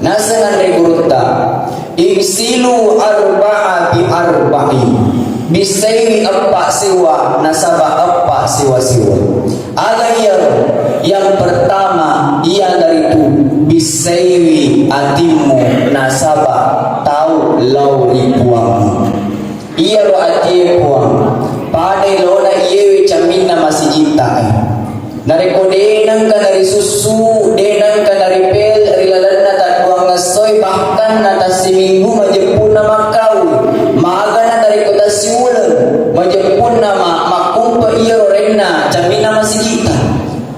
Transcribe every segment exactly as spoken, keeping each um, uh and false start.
Naseng anre gurutta, "Igsilu arba'a bi arba'in." Bissaiwi eppa siwa nasaba eppa siwa-siwa. Aga iyaro? Yang pertama, iyanaritu bissaiwi atimmu nasaba tau lao ri puangmu. Iyaro atie puang, padai laona iyewe camminna masigitta e. Narekko de nengka narisussu, de nengka naripel ri lalenna tadduangngessoe, bahkan na tassiminggu majeppunna makkau, magana narekko tassiuleng majeppunna ma-, makkumpe iyaro renna camminna masigitta.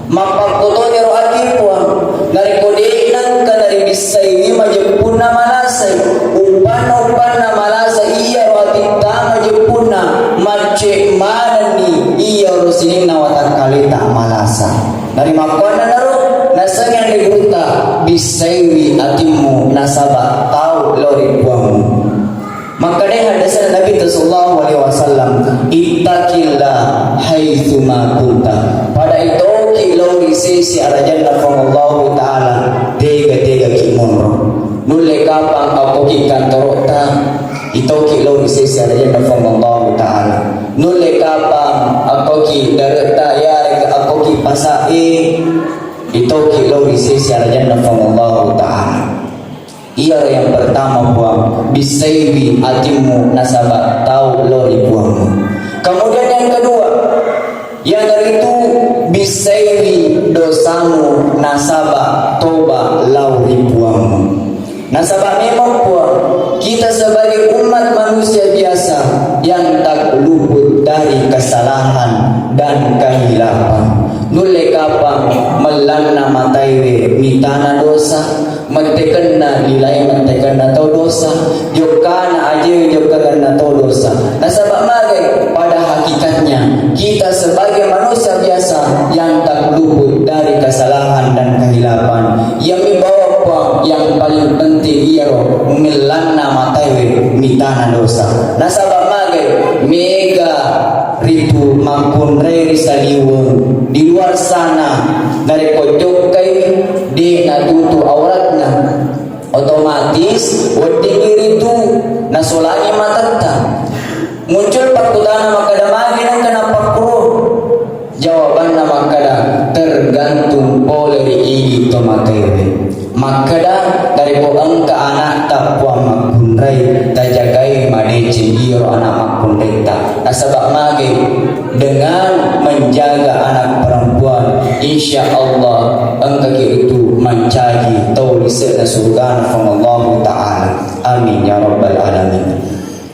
Mappakkotoniro ati puang, narekko de nengka naribissaiwi majeppunna malasai, uppanna-uppanna malasa iyaro atitta majeppunna, macce manenni iyaro sininna watakkaleta malasa. Narimakkuannanaro, nasengngi anre gurutta, bissaiwi atimmu nasaba tau lao ri puangmu. Makkedai haddesanna Nabitta sallallahu alaihi wasallam, "Ittaqillah haitsuma kunta." Pada itoki lao ri sesi arajanna Puang Allahu Ta'ala, tega-tegaki monro. Nulle kapang akkoki kantorotta, itoki lao ri sesi arajanna Puang Allahu Ta'ala. Nulle kapang akkoki daretta, yarega akkoki pasa'e, itoki lao ri sesi arajanna Puang Allahu Ta'ala. Iyaro yang pertama, puang, bissaiwi atimmu nasaba tau lao ri puangmu. Kemudian yang kedua, iyanaritu bissaiwi dosamu nasaba toba lao ri puangmu. Nasaba memang, puang, kita sebagai umat manusia biasa yang tak luput dari kesalahan dan kehilapan. Nulle kapang mellanna mataiwe mitana dosa, mettekenna lilae mettekenna tau dosa, jokkana ajewe jokkakenna tau dosa. Nasaba magai? Pada hakikatnya kita sebagai manusia biasa yang tak luput dari kesalahan dan kehilapan. Yang membawa, puang, yang paling penting iyaro mellanna mataiwe mitana dosa. Nasaba magai? Mega ritu makkunrai ri saliweng di luar sana, narekko jokkai de natutu auratna, otomatis weddingngi ritu nasolangi matatta. Muncul pakkutana makkeda, magi nengka nappakkuro? Jawabanna makkeda, tergantung pole ri idi to matewe. Makkeda, narekko engka anakta puang makkunrai, tajagai madeceng iyaro anak makkunraita. Nasaba mage, dengan menjaga anak perempuan, insya Allah engkaki ritu mancaji tau lise'na surgana Puang Allahu Ta'ala. Amin ya rabbal alamin.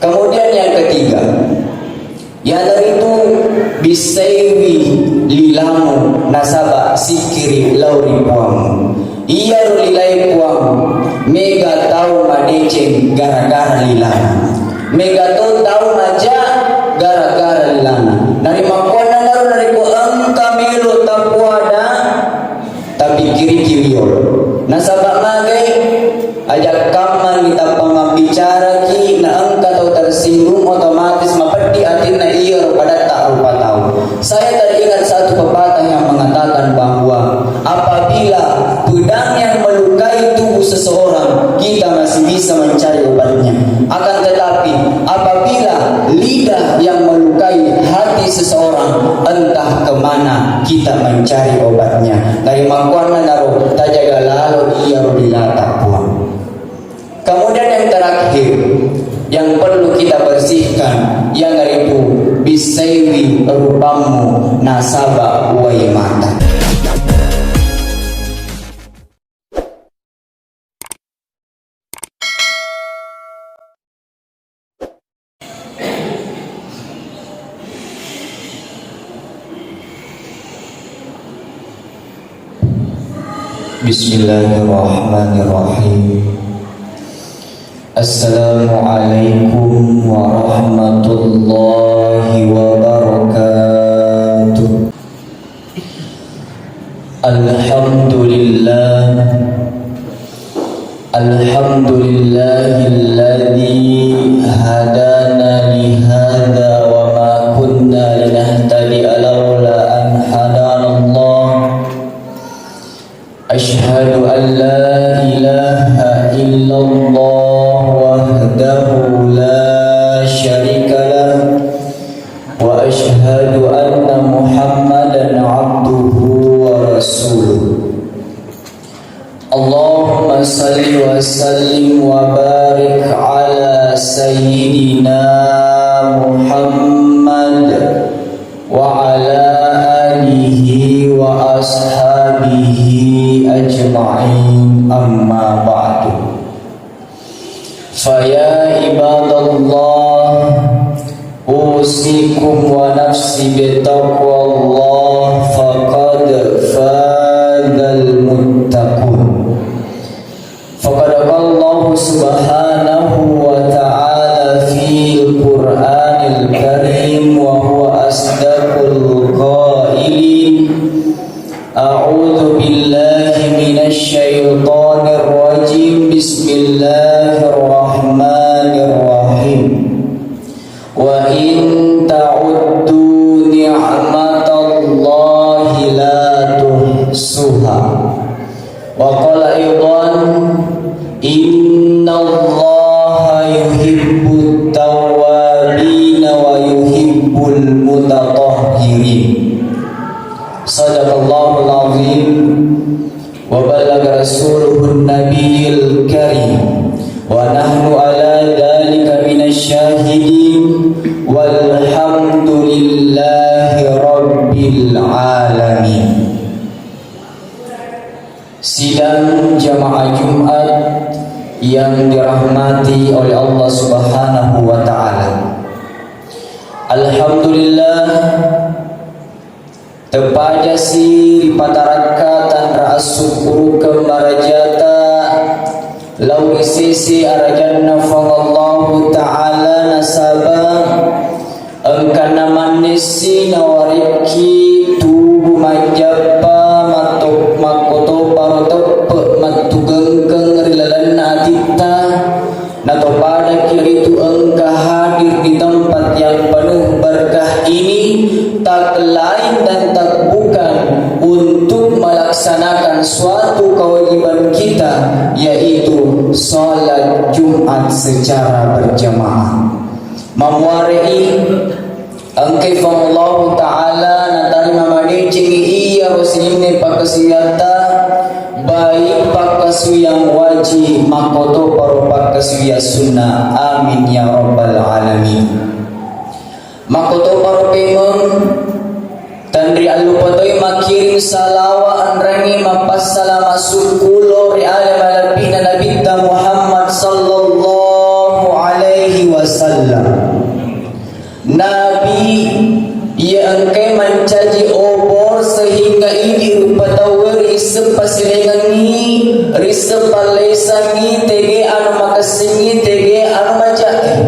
Kemudian yang ketiga, iyanaritu bissaiwi lilamu nasaba sikkiri lao ri puangmu. Iyaro lilae puang, mega tau madeceng gara-gara lilana. Mega to tau maja gara-gara lilana. Narimakkuannanaro narekko engka melo tapuada, tapikkiriki riolo. Nasaba magai? Ajakkammangi tappa mabbicaraki, na engka tau tersinggung, otomatis mapeddi atinna iyaro padatta rupa tau. Saya teringat satu pepatah yang mengatakan bahwa apabila pedang yang melukai tubuh seseorang, kita masih bisa mencari obatnya. Akan tetapi, apabila lidah yang melukai hati seseorang, entah kemana kita mencari obatnya. Narimakkuannanaro, tajaga lalo iyaro lilata, puang. Kemudian yang terakhir, yang perlu kita bersihkan, iyanaritu bissaiwi rupammu nasaba uwai mata. Bismillahirrahmanirrahim. Assalamualaikum warahmatullahi wabarakatuh. Alhamdulillah. Alhamdulillahilladzi hadana lihadza wa ma kunna linahtadiya laula an hadanallah. Asyhadu an la ilaha إلا الله وحده لا شريك له، وأشهد أن محمدا عبده ورسوله. اللهم صل وسلم وبارك على سيدنا محمد وعلى آله وأصحابه أجمعين، أما بعد. فيا عباد الله، أوصيكم ونفسي بتقوى الله، فقد فاز المتقون. فقد قال الله سبحانه وتعالى في القرآن الكريم، وهو أصدق القائلين: أعوذ بالله من الشيطان الرجيم. بسم الله الرحمن الرحيم. وإن تعدوا نعمة الله لا تحصوها. وقال أيضا: إن الله يحب التوابين ويحب المتطهرين. صدق الله العظيم وبلغ رسوله النبي الكريم، ونحن على ذلك من الشاهدين، والحمد لله رب العالمين. Sidang jamaah Jumat yang dirahmati oleh Allah Subhanahu wa Ta'ala. Alhamdulillah, tepajasi ripatarakka tanra assukkurukeng marajata lao ri sese arajanna Puang Allahu Ta'ala, nasaba engkana mannessi nawarekki tubu majjappa matto-, makkotoparo teppe mattugengkeng ri lalenna atitta. Natopadaki ritu engka hadir di tempat yang penuh berkah ini, tak lain dan tak bukan untuk melaksanakan suatu kewajiban kita, yaitu salat Jumat secara berjamaah. Mamuare'i, engkai Puang Allahu Ta'ala natarima madecengi iyaro sininna pakkasuwiatta, baik pakkasuwiyang wajib makkotoparo pakkasuwiyang sunnah. Amin ya rabbal alamin. Makkotoparo pemeng, tenri allupa toi makkiring salawa enrengngi mappassalama sukku lao ri ale malebbi'na Nabitta Muhammad sallallahu alaihi wasallam. Nabi iya engkae mancaji obor sehingga idi rupa tauwe risseng pasilaingengngi, risseng pallaisangngi, tege anu makessingngi, tege anu macae.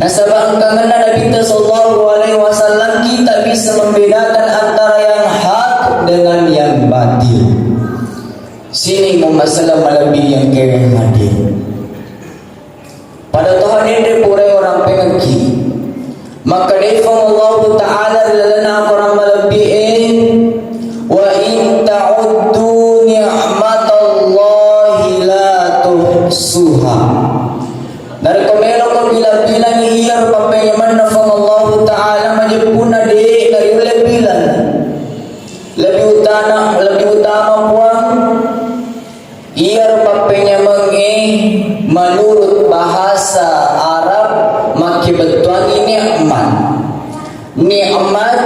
Nasaba engkangenna Nabitta sallallahu alaihi wasallam kita bisa membedakan antara yang hak dengan yang batil. Sining umma selleng malebbi yang keweng hadir. Pada toha nende pura orang pengeki. Makkedai Puang Allahu Ta'ala ri lalenna Al-Quran malebbi e, "Wa in ta'uddu ni'matallahi la tuhsuha." Narekko meloko bilang-bilangi iya pappenyamenna Puang Allahu Ta'ala majeppunna de nariulle bilang. Lebih utama, lebih utama Puang, iyaro pappenyamengnge menurut bahasa Arab makkebettuangi nikmat. Nikmat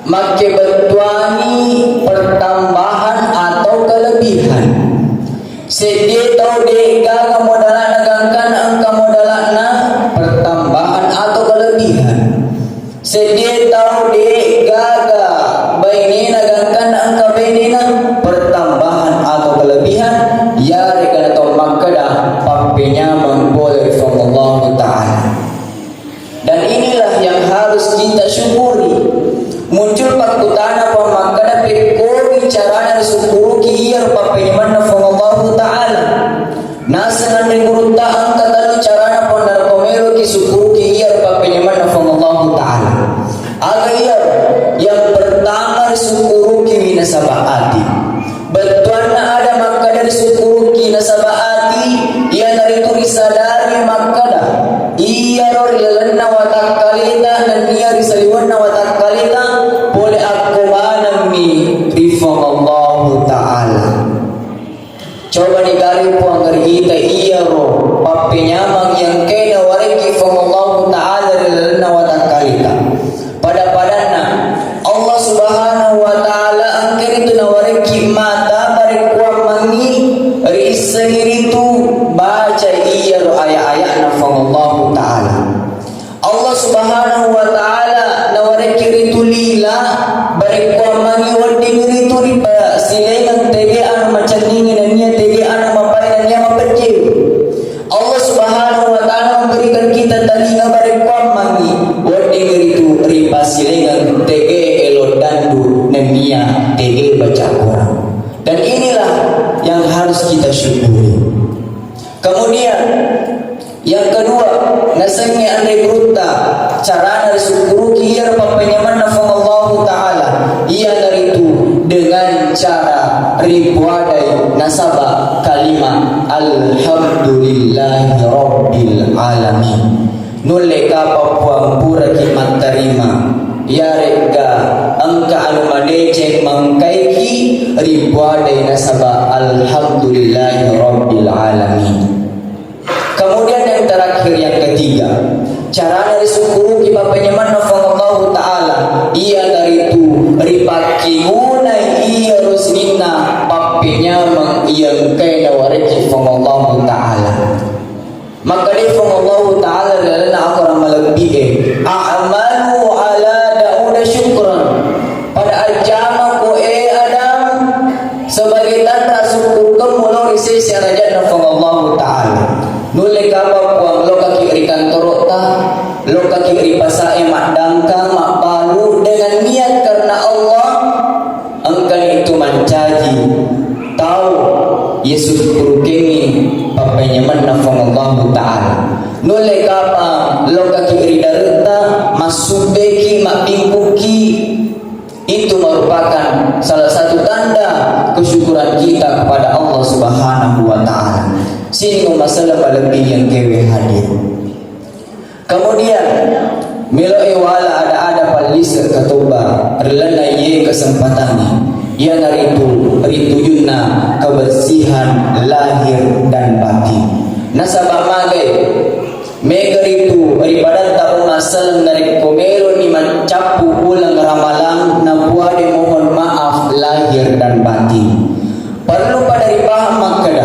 makkebettuangi pertambahan atau kelebihan. Seddie tau de'gaga modala'na gangkanna engka modala'na pertambahan atau kelebihan. Seddie tau de'gaga bainena gangkanna engka bainena pertambahan atau kelebihan, yarega tau makkeda pappenyameng pole ri Puang Allahu Ta'ala. Dan inilah yang harus kita syukuri. Muncul pakkutana Puang makkeda, pekkoi carana risukkuruki iya pappenyamenna Puang Allahu Ta'ala. Naseng anre gurutta engka tellu carana Puang narekko meloki sukkuruki iya pappenyamenna Puang Allahu Ta'ala. Aga iya? Yang pertama risukkuruki nasaba ati. Bettuanna ada makkeda risukkuruki nasaba ati. Iyaro ri lalenna watakkaleta nenniya ri saliwenna watakkaleta pole akko manenni ri Puang Allahu Ta'ala. Coba ni gare Puang ri ita iyaro pappenyameng iya engkae nawarekki Puang Allahu Ta'ala ri lalenna watakkaleta. Pada-padanna, Allah Subhanahu wa Ta'ala engkaritu nawarekki mata barekkuammengngi riissengi ritu baca iyaro aya-aya'na Puang Allahu Ta'ala. Allah Subhanahu wa Ta'ala nawarekki ritu lila barekkuammengngi wedding ritu ripasilengeng tege anu macenningi nenniya tege anu mapae nenniya mapejje. Allah Subhanahu wa Ta'ala memberikan kita talinga barekkuammengngi wedding ritu ripasilengeng tege elo dandu nenniya tege baca Quran. Dan inilah yang harus kita syukuri. Kemudian yang kedua, nasengnge anre gurutta carana risukkuruki iyaro pappenyamenna Puang Allahu Ta'ala, iyanaritu dengan cara ripuadai nasaba kalima Alhamdulillahi Rabbil Alamin. Nulle kapang Puang puraki mattarima, iyaregga engka anu madeceng mangkaiki ripuadai nasaba Alhamdulillahi Rabbil Alamin. Kemudian yang terakhir, yang ketiga, carana risukkuruki pappenyamenna Puang Allahu Ta'ala, iyanaritu ripakkegunai iyaro sininna pappenyameng iya engkae nawarekki Puang Allahu Ta'ala. Makkeda Puang Allahu Ta'ala ri lalenna akorang malebbi'e, "A'malu ala Dauda syukran." Pada ajjamako, e Adam, sebagai tanra sukkurukemmu lao ri sese arajanna Puang Allahu Ta'ala. Nulle kapang Puang, lokaki ri kantoro'ta, lokaki ri pasae maddangkang, mabbalu dengan niat karena Allah, engkani tu mancaji tau iya sukkurukengngi pappenyamenna Puang Allahu Ta'ala. Nulle kapang lokaki ri dare'ta, massubbeki, mabbingkukki, itu merupakan salah satu tanda kesyukuran kita kepada Allah Subhanahu wa Ta'ala. Sining masalah lebih yang kewe hadir. Kemudian, melo'e wala ada-ada pallise katoba ri lalenna iye kesempatangnge, iyanaritu ritujunna kebersihan lahir dan batin. Nasaba magai, mega ritu ri padatta umma selleng narekko meloni maccappu uleng ramalang napuade mohon maaf lahir dan batin. Perlu pada ripahang makkeda,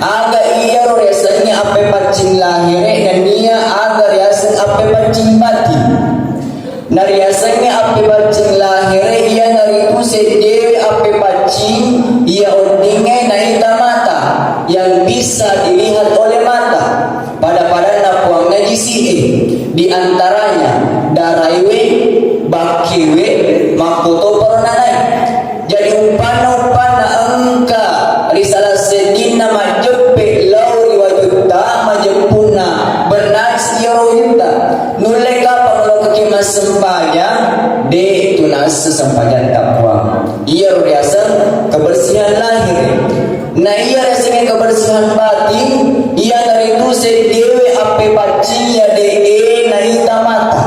aga iyaro riasengnge appepaccing lahire, nennia aga riaseng appepaccing batin. Nariasengnge appepaccing lahire, iyanaritu seddewe appepaccing iya oddingnge naita mata, yang bisa dilihat oleh mata. Pada-padanna Puang najisi'e, di antaranya daraiwe, bakkewe, makkotoparo nanai. Jadi, uppanna-uppanna engka ri sala seddinna majjeppe lao ri wajutta, majeppunna bernajis iyaro wajutta. Nulle kapang lokaki massempajang, de tu naesso sempajatta Puang. Iyaro riaseng kebersihan lahir. Na iya riasengnge kebersihan batin, iyanaritu seddewe appepaccing iya de'e naita mata.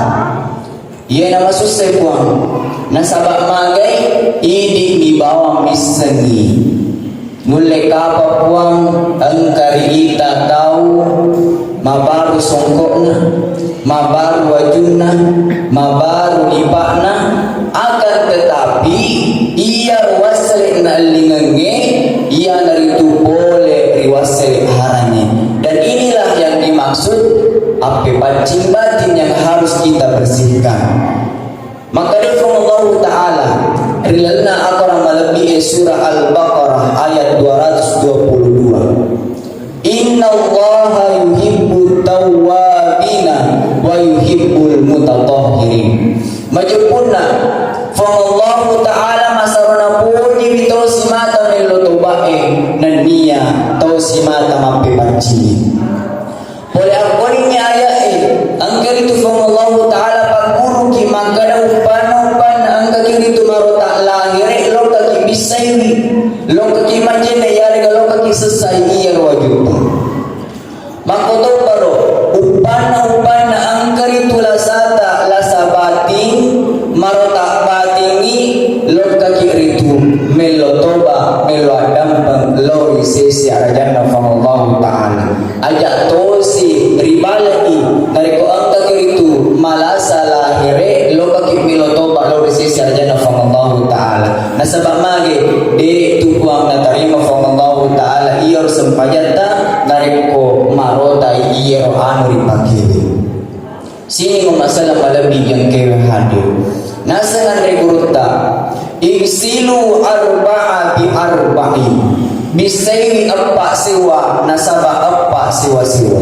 Iyena masussai Puang, nasaba magai idi'mi bawang missengngi. Nulle kapa Puang engka ri ita tau mabaru songko'na, mabaru wajunna, mabaru lipa'na, akan tetapi iya wassele naallingengnge iyanaritu pole ri wassele harangnge. Dan inilah yang dimaksud appepaccing batin yang harus kita bersihkan. Makkeda Puang Allahu Ta'ala ri lalenna akorang malebbi'e surah Al-Baqarah ayat dua ratus dua puluh dua, "Innallaha yuhibbut tawwabina wa yuhibbul mutatahhirin." Majeppunna Puang Allahu Ta'ala masarona pojiwi tau simata mello toba'e nennia tau simata mappepaccing. Pole akkoningngi aya'e, engka ritu Puang Allahu Ta'ala pagguruki makkeda uppanna-uppanna engkaki ritu marota lahire, lokkaki bissaiwi, lokkaki majenne, iyarega lokkaki sessai iyaro wajutta. Makkotoparo uppanna-uppanna Allahu Ta'ala. Aja' tosi ribalai, narekko engkaki ritu malasa lahere, lokaki melo toba lao ri sese arajanna Puang Allahu Ta'ala. Nasaba' mage, de' tu Puang natarima Puang Allahu Ta'ala iyaro sempajatta narekko marotai iyaro anu ripakewe. Siningo masalah malebbi engkae hadir. Naseng anre gurutta, "Igsilu arba'a bi arba'in." Bissaiwi eppa' sewa nasaba' eppa' sewa-sewa.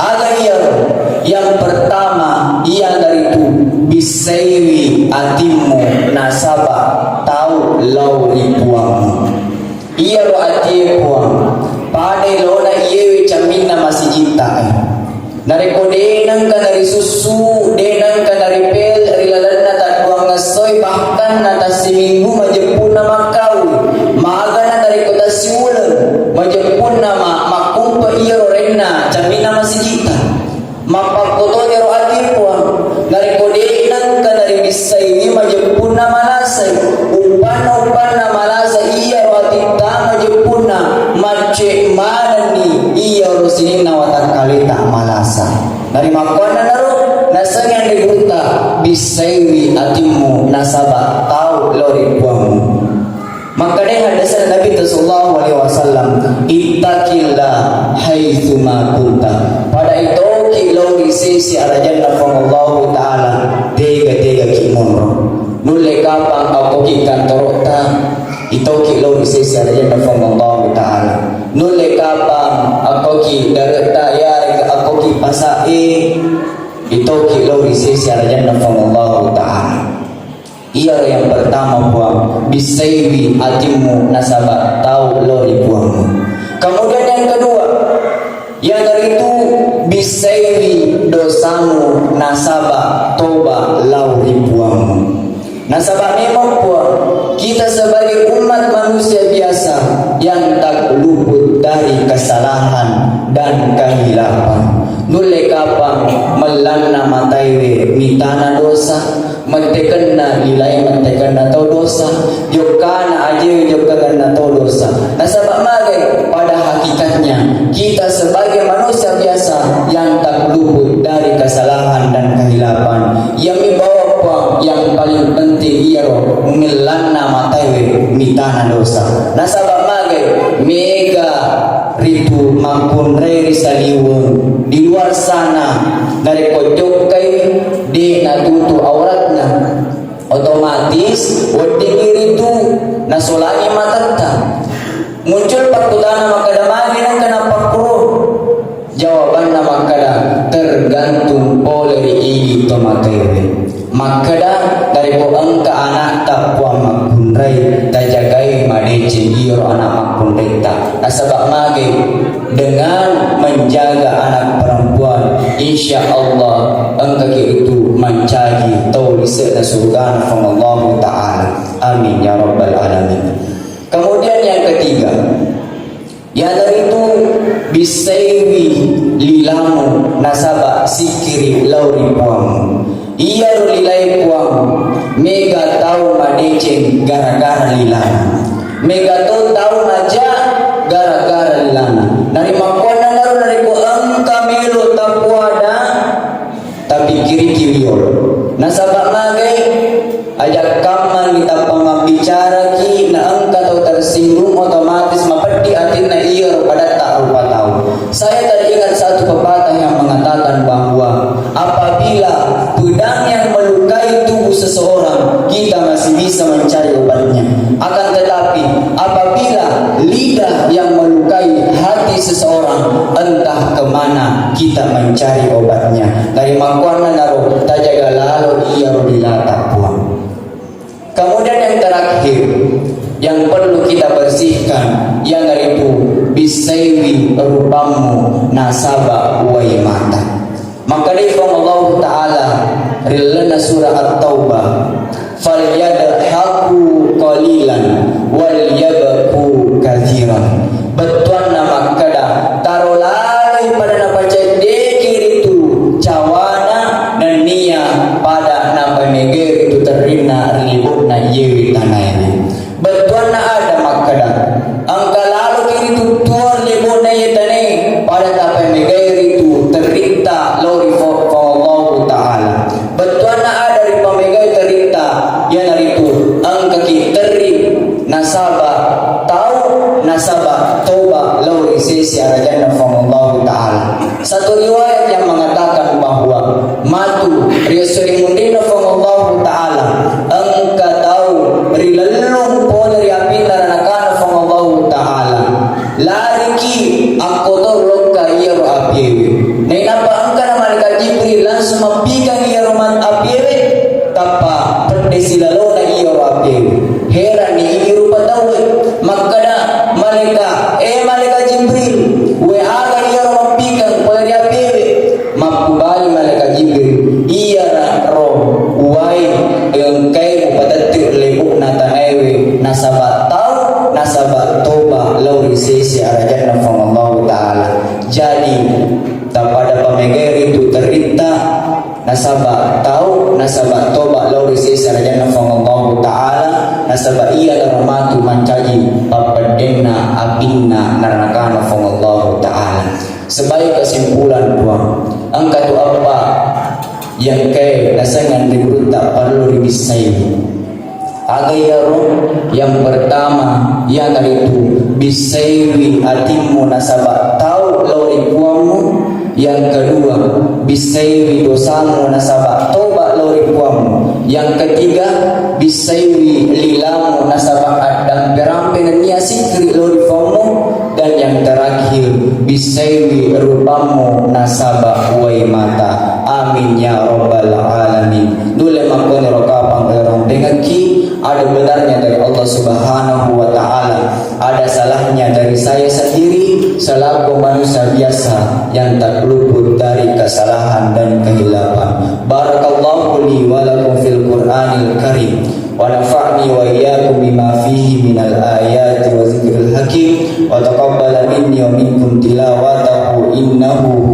Aga iyaro? Yang pertama, iyanaritu bissaiwi atimmu nasaba' tau lao ri Puangmu. Iyaro atie Puang, padai laona iyewe camminna masigitta e. Narekko de' nengka narisussu, de' nengka naripel ri lalenna tadduangngessoe, bahkan na tassiminggu majeppunna makkawing, magana narekko tassiuleng majeppunna ma-, makkumpe iyaro renna camminna masigitta. Mappakkotoni ro ati Puang, narekko de' nengka naribissaiwi majeppunna malasai, uppanna-uppanna malasa iyaro atitta majeppunna, macce manenni iyaro sininna watakkaleta malasa. Narimakkuannanaro, nasengngi anre gurutta, bissaiwi atimmu nasaba' tau lao ri Puangmu. Makkedai haddesanna Nabitta sallallahu alaihi wasallam, "Ittaqillah haitsuma kunta." Padai toki lao ri sese arajanna Puang Allahu Ta'ala, tega-tegaki monro. Nulle kapang akkoki kantorotta, itoki lao ri sese arajanna Puang Allahu Ta'ala. Nulle kapang akkoki dare'ta, yarega akkoki pasa'e, itoki lao ri sese arajanna Puang Allahu Ta'ala. Iyaro yang pertama, Puang, bissaiwi atimmu nasaba' tau lao ri Puangmu. Kemudian yang kedua, iyanaritu bissaiwi dosamu nasaba' toba lao ri Puangmu. Nasaba' memang, Puang, kita sebagai umat manusia biasa yang tak luput dari kesalahan dan kehilapan. Nulle kapang mellanna mataewe mitana dosa, mettekenna lilae mettekenna to dosa, jokkana ajewe jokkakenna to dosa. Nasaba' magai? Pada hakikatnya, kita sebagai manusia biasa yang tak luput dari kesalahan dan kehilapan. Yang membawa, Puang, yang paling penting iyaro mellanna mataewe mitana dosa. Nasaba' magai? Mega ritu makkunrai ri saliweng di luar sana, narekko jokkai de' natutu auratna, otomatis weddingngi ritu nasolangi matatta. Muncul pakkutana makkeda, magi nengka nappakkuro? Jawabanna makkeda, tergantung pole ri idi to mataewe. Makkeda, narekko engka ana'ta Puang makkunrai, tajagai madeceng iyaro ana' makkunraitta. Nasaba' mage, dengan menjaga anak perempuan, insya Allah engkaki ritu mancaji tau lise'na surgana Puang Allahu Ta'ala. Amin ya rabbal alamin. Kemudian yang ketiga, iyanaritu bissaiwi lilamu nasaba' sikkiri lao ri Puang. Iyaro lilae Puang, mega tau madeceng gara-gara lilana. Mega to tau maja gara-gara lilana. Narimakkuannanaro narekko engka melo tapoada, tapikkiriki riolo. Nasaba' magai? Aja' kammangi tappa mabbicaraki, na engka tau tersinggung, otomatis mapeddi atinna iyaro padatta rupa tau. Saya teringat satu pepatah yang mengatakan bahwa apabila pedang yang melukai tubuh seseorang, kita masih bisa mencari obatnya. Akan tetapi, apabila lidah yang melukai hati seseorang, entah kemana kita mencari obatnya. Narimakkuannanaro tajaga lalo iyaro lilata, Puang. Kemudian yang terakhir, yang perlu kita bersihkan, iyanaritu bissaiwi rupammu nasaba' uwai mata. Makkedai Puang Allahu Ta'ala ri lalenna surah At-Taubah, "Falyadhaku qalilan walyabku katsiran." Bettuanna makkeda, taro laloi pada napaceddeki ritu cawana nennia pada napamegai ritu terrinna ri lebo'na iyewe tanaewe. Bettuanna ada makkeda, engka laloki ritu tuo ri lebo'na iye Puang Allahu Ta'ala. Satu riwayat yang mengatakan bahwa matu ri esso ri munrinna Puang Allahu Ta'ala engka tau rilellung pole ri apinna naranakana Puang Allahu Ta'ala. Lariki akkotor lokka iyaro apiyewe. Nainappa engkana malaikat Jibril langsung mappikang iyaro ma-, apiyewe, tappa pedde silalona iyaro apiyewe. Heranni idi rupa tauwe. Makkeda malaika, "Eh, malaika Jibril, we aga iyaro mappikeng pole ri apiyewe?" Mappubali malaika Jibril, "Iyaro uwai engkae mupatetti lebu'na tanaewe, nasaba tau, nasaba toba lao ri sese arajanna Puang Allahu Ta'ala." Jadi, tapada pamegai ritu teritta, nasaba tau, nasaba toba lao ri sese arajanna Puang Allahu Ta'ala, nasaba iyanaro matu mancaji pappeddenna apinna naranakana Puang Allahu Ta'ala. Sebagai kesimpulan, Puang, engka tu eppa yang ke nasengan ri gurutta parellu ribissai. Aga iyaro? Yang pertama, iyanaritu bissaiwi atimmu nasaba tau lao ri Puammu. Yang kedua, bissaiwi dosamu nasaba toba lao ri Puammu. Yang ketiga, bissaiwi lilamu nasaba addampe-rampe nennia sikri lao ri Puammu. Dan yang terakhir, bissaiwi rupammu nasaba uwai mata. Amin ya rabbal alamin. Nulle makkoniro kapang ero rampengekki, ada benarnya dari Allah Subhanahu wa Ta'ala, ada salahnya dari saya sendiri selaku manusia biasa yang tak luput dari kesalahan dan kehilafan. Barakallahu li wa lakum fil Qur'anil Karim. Wa nafa'ni wa iyyakum bima fihi minal ayati wa dzikril hakim, wa taqabbala minni wa minkum tilawatahu, innahu